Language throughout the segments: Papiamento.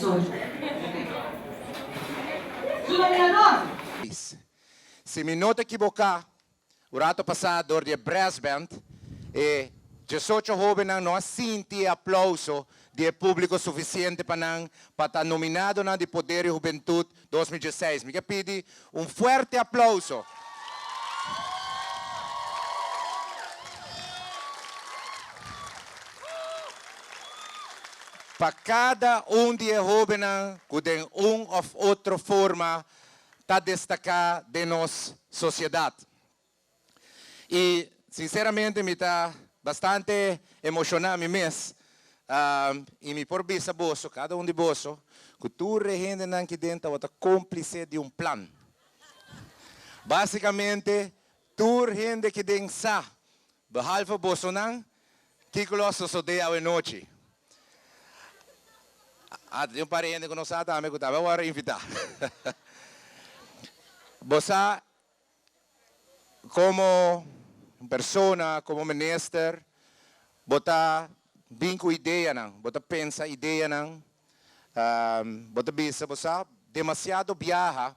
18. Su nominador. Si mi no ta ekiboká, un rato pasá dor di e brass band, e diesocho hóbennan no a sinti e aplouso di e públiko sufisiente pa nan pa ta nominadonan di Poder i Hubentut 2016. Mi ke pidi un fuerte aplouso. Pa kada un di e hóbennan ku den un òf otro forma ta destaká den nos sosiedat. I sinseramente mi ta bastante emoshoná mi mes i mi por bisa boso, kada un di boso, ku tur e hendenan ki den tabata kómplise di un plan. Básikamente tur hende ki den sa, behalve bosonan, kiko lo a sosodé awenochi. A tin un par di hende ku no sa tambe ku tambe a wòrdu invitá. Bo sa Komo un persona, komo minister, bo ta bin ku ideanan, bo ta pensa ideanan, bo ta bisa, bo sa, demasiado biaha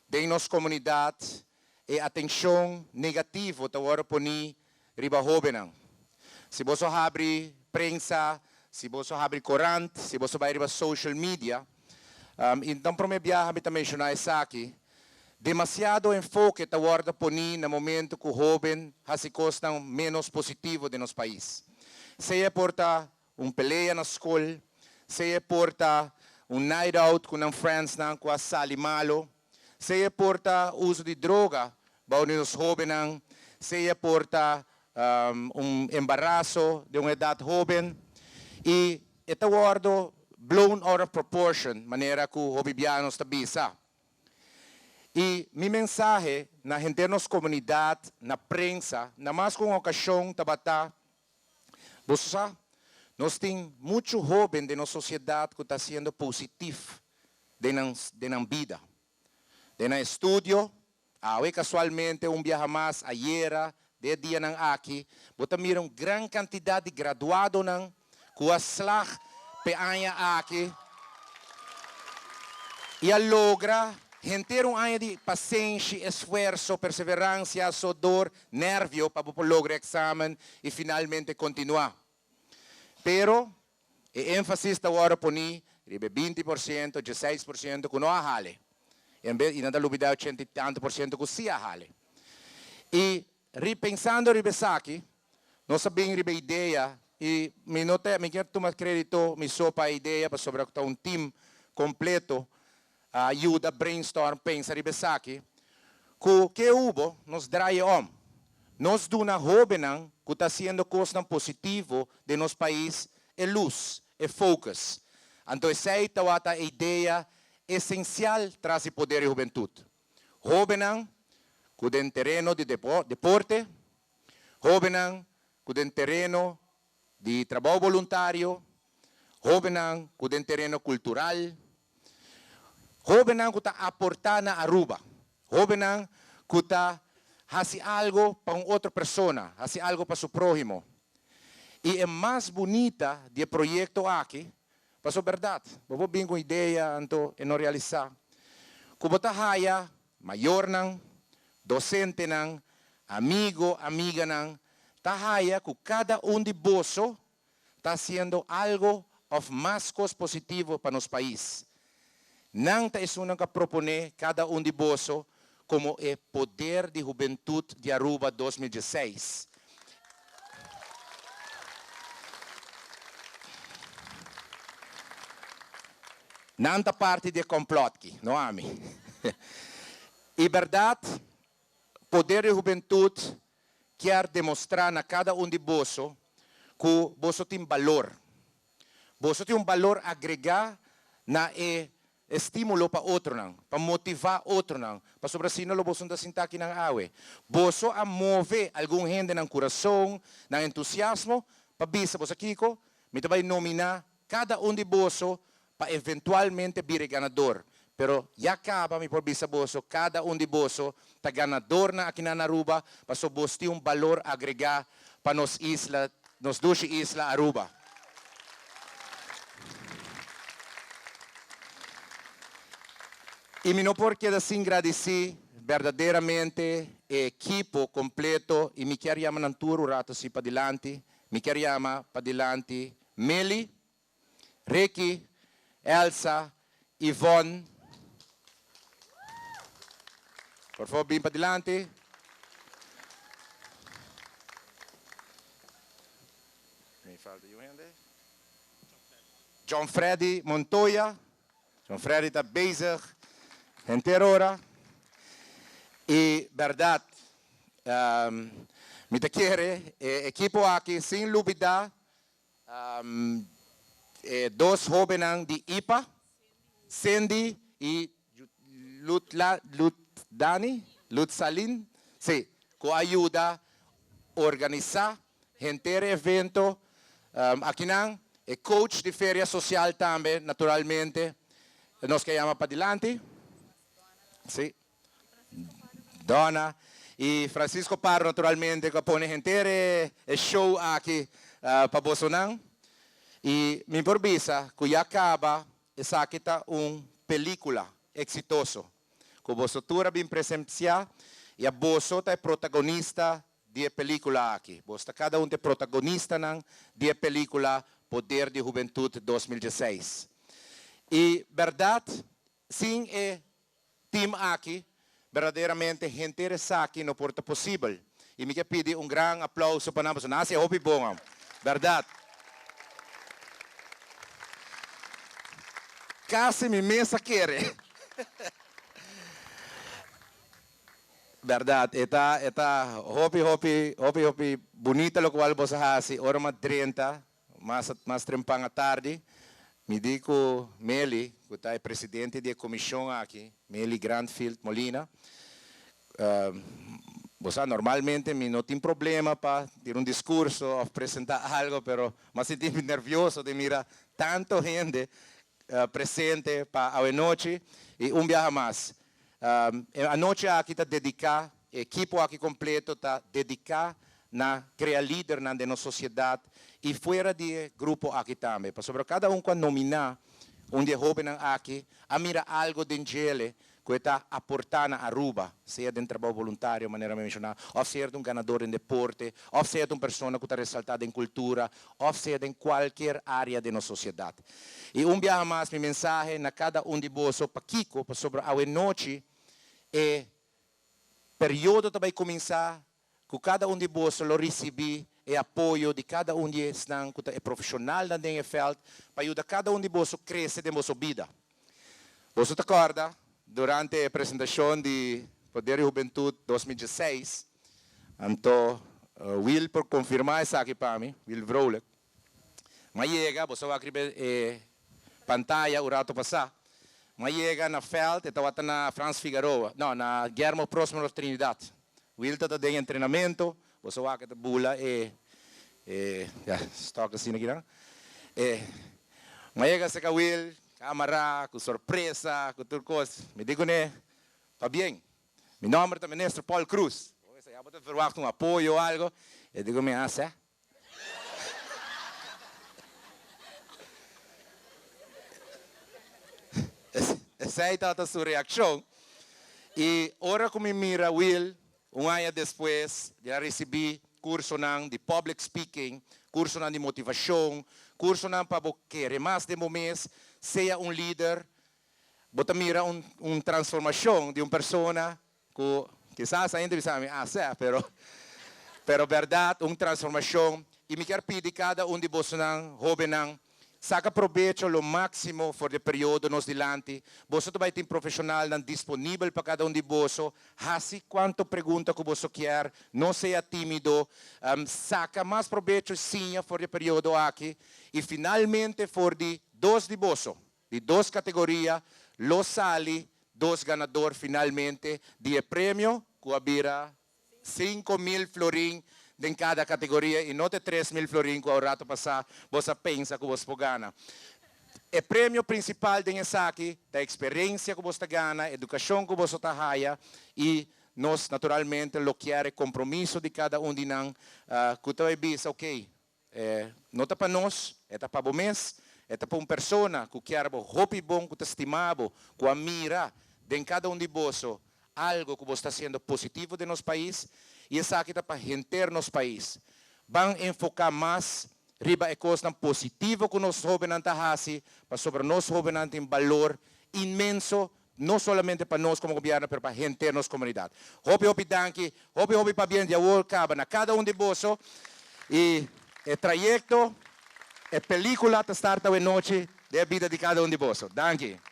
den nos komunidat e atenshon negativo ta wòrdu poní riba hóbennan. Si boso habri prensa, si boso habri korant, si boso bai riba social media, i no promé biaha mi ta menshoná esaki, demasiado enfoke ta wòrdu poní na momento ku hóben hasi kosnan ménos positivo den nos pais. Sea por ta un pelea na skol, sea por ta un night out ku nan friendsnan ku a sali malo, Sea por ta uso di droga bou di nos hóbennan, sea por ta un embaraso den un edat hóben, i e ta wòrdu blown out of proportion, manera ku hopi biaha nos ta bisa. I mi mensahe na henter nos komunidat, na prensa, na mas ku un okashon tabata, Boso sa, nos tin muchu hóben den nos sosiedat ku ta hasiendo positif den nan den nan bida, den nan estudio. Awe kasualmente un biaha mas ayera den e dianan aki bo ta mira un gran kantidat di graduadonan ku a slag p'e aña aki i a logra henter un aña di pasenshi, esfuerso, perseveransia, sodor, nervio pa bo por logra e eksamen i finalmente kontinuá. Pero e énfasis ta wòrdu poní riba e 20%, 16% ku no a hale, en bes i nan ta lubidá e ochenta i tantu por siento ku sí a hale. I ripensando riba esaki, nos a bin riba e idea i mi no ta mi kier tuma krédito mi so pa e idea pasobra ku ta un tim kompleto a yuda brainstorm pensa riba esaki, ku ke hubo nos draai e om. Nos duna hóbennan ku ta hasiendo kosnan positivo den nos pais e lus, e focus. Anto esei tawata e idea esensial tras di Poder di Hubentut. Hóbennan ku den tereno di deporte, hóbennan ku den tereno di trabou boluntario, hóbennan ku den tereno kultural, hóbennan ku ta aportá na Aruba, hóbennan ku ta hasi algo pa un otro persona, hasi algo pa su próhimo. I e mas bunita di e proyekto aki, pasobra bèrdat, bo por bin ku un idea anto e no realisá, ku bo ta haya mayornan, dosentenan, amigo, amiganan ta haya ku kada un di boso ta hasiendo algo òf mas kos positivo pa nos pais. Nan ta esunnan ku a proponé kada un di boso komo e Poder di Hubentut di Aruba 2016. Nan ta parti di e kòmplòt ki, no ami. I bèrdat, Poder di Hubentut kier demostrá na kada un di boso ku boso tin balor. Boso tin un balor agregá na e estímulo pa otronan, pa motivá otronan, pasobra si no lo boso no ta sinta akinan awe. Boso a move algun hende nan kurason, nan entusiasmo, pa bisa boso kiko, Mi ta bai nominá kada un di boso pa eventualmente bira e ganador. Pero ya caba mi por bisa boso, cada un di boso ta ganadornan akinan na Aruba, paso bos tin un balor agrega pa nos isla, nos dushi isla Aruba. I mi no por keda sin gradisí berdaderamente e ekipo kompleto i mi kier yama nan tur un rato así padilanti. Mi kier yama padilanti Milly, Ricky, Elsa, Yvonne. Por favor bin padilanti. Mi falta yu hende. John Freddy Montoya. John Freddy ta bezig henter ora. Y berdad mi ta kere e ekipo aki sin lubida e dos hobennan di ipa, Cindy y Lutdani, Lutsalin, si, cu a yuda organisa Henter e evento akinan, e coach di Feria Social tambe naturalmente nos ke yama padilanti. Si. Donna y Francisco Parro naturalmente cu a pone henter e show aki pa bosonan. Y mi por bisa cu ya caba esaki ta un pelicula exitoso cu boso tur a bin presencia y a boso ta e protagonista di e pelíkula aki. Bos ta kada un di e protagonistanan di e pelíkula Poder di Hubentut 2016. I bèrdat, sin e tim aki, berdaderamente henter esaki no por ta posibel. I mi ke pidi un gran aplouso pa nan, pasobra nan hasi e hopi bon, bèrdat. Kasi mi mes a kere. Berdad, e ta e ta hopi hopi hopi hopi bunita locual boso a haci. Ora mi a drenta mas mas trempan atardi, mi di cu Meli, cu ta e presidente di e comision aki, Meli Grandfield Molina, bo sa normalmente mi no tin problema pa tira un discurso of presenta algo, pero mi a sinti mi nervioso di mira tanto hende presente pa awenochi y un biaha mas. E anochi aki ta dediká, e ekipo aki kompleto ta dediká na krea lidernan den nos sosiedat i fuera di e grupo aki tambe. Pasobra kada un ku a nominá un di e hóbennan aki a mira algo den djele ku e ta aportá na Aruba, sea den trabou boluntario manera mi a menshoná, òf sea ta un ganador den deporte, òf sea ta un persona ku ta resaltá den kultura, òf sea den kualkier área den nos sosiedat. I un biaha mas mi mensahe na kada un di boso, pakiko? Pasobra awe nochi e periodo ta bai kuminsá ku kada un di boso lo risibí e apoyo di kada un di esnan ku ta e profeshonalnan den e vèlt pa yuda kada un di boso krese den boso bida. Boso ta kòrda durante e presentashon di Poder di Hubentut 2016, anto Will por konfirmá esaki pa mi, Will Vrolijk, M'a yega, bo sa wak riba e pantaya un rato pasá. M'a yega na vèlt, e tabata na Frans Figaroa, no, na Guillermo Próspero Trinidad. Will ta ta den entrenamentu, bo sa wak e ta bula e, e, ya, stòk asina kinan. E, m'a yega serka Will, kamará, ku sorpresa, ku tur kos. Mi di kuné, Pabien, mi nòmber ta Minister Paul Croes. Bo sa ya bo ta verwagt un apoyo o algo. E di ku mi, ah, sè. Esei tabata su reakshon. I ora ku mi mira Will, un aña despues di a risibí kursonan di public speaking, kursonan di motivashon, kursonan pa bo kere mas den bo mes, sea un lider, bo ta mira un un transformashon di un persona Ku kisas ainda bisa mi a sè, pero pero bèrdat un transformashon i mi kier pidi kada un di bosonan hóbennan saka probecho lo máksimo for di e periodo nos dilanti. Boso ta bai tin profeshonalnan disponibel pa kada un di boso. Hasi kuantu pregunta ku boso kier, no sea tímido. Saka mas probecho i siña for di e periodo aki i finalmente for di dos di boso. Di dos categoria lo sali dos ganador finalmente di e premio cu a bira 5000 florin den cada categoria y no te 3000 florin cu a un rato pasa bos a pensa cu bos por gana. E premio principal den esaki ta experiencia cu bos ta gana, educacion cu boso ta haya y nos naturalmente lo kier e compromiso di cada un di nan cu ta bay bisa ok, E no ta pa nos, e ta pa bo mes. E ta pa un persona ku kier bo hopi bon, ku ta stima bo, ku a mira Den kada un di boso algu ku boso ta hasiendo positivo den nos pais i esaki ta pa henter nos pais. Ban enfoká mas riba e kosnan positivo ku nos hóbennan ta hasi, pasobra nos hóbennan tin balor inmenso, no solamente pa nos komo gobièrnu, pero pa henter nos komunidat. Hopi hopi danki, hopi hopi pabien di awor kaba na kada un di boso i e trayekto, e pelíkula ta start awe nochi den bida di kada un di boso. Danki.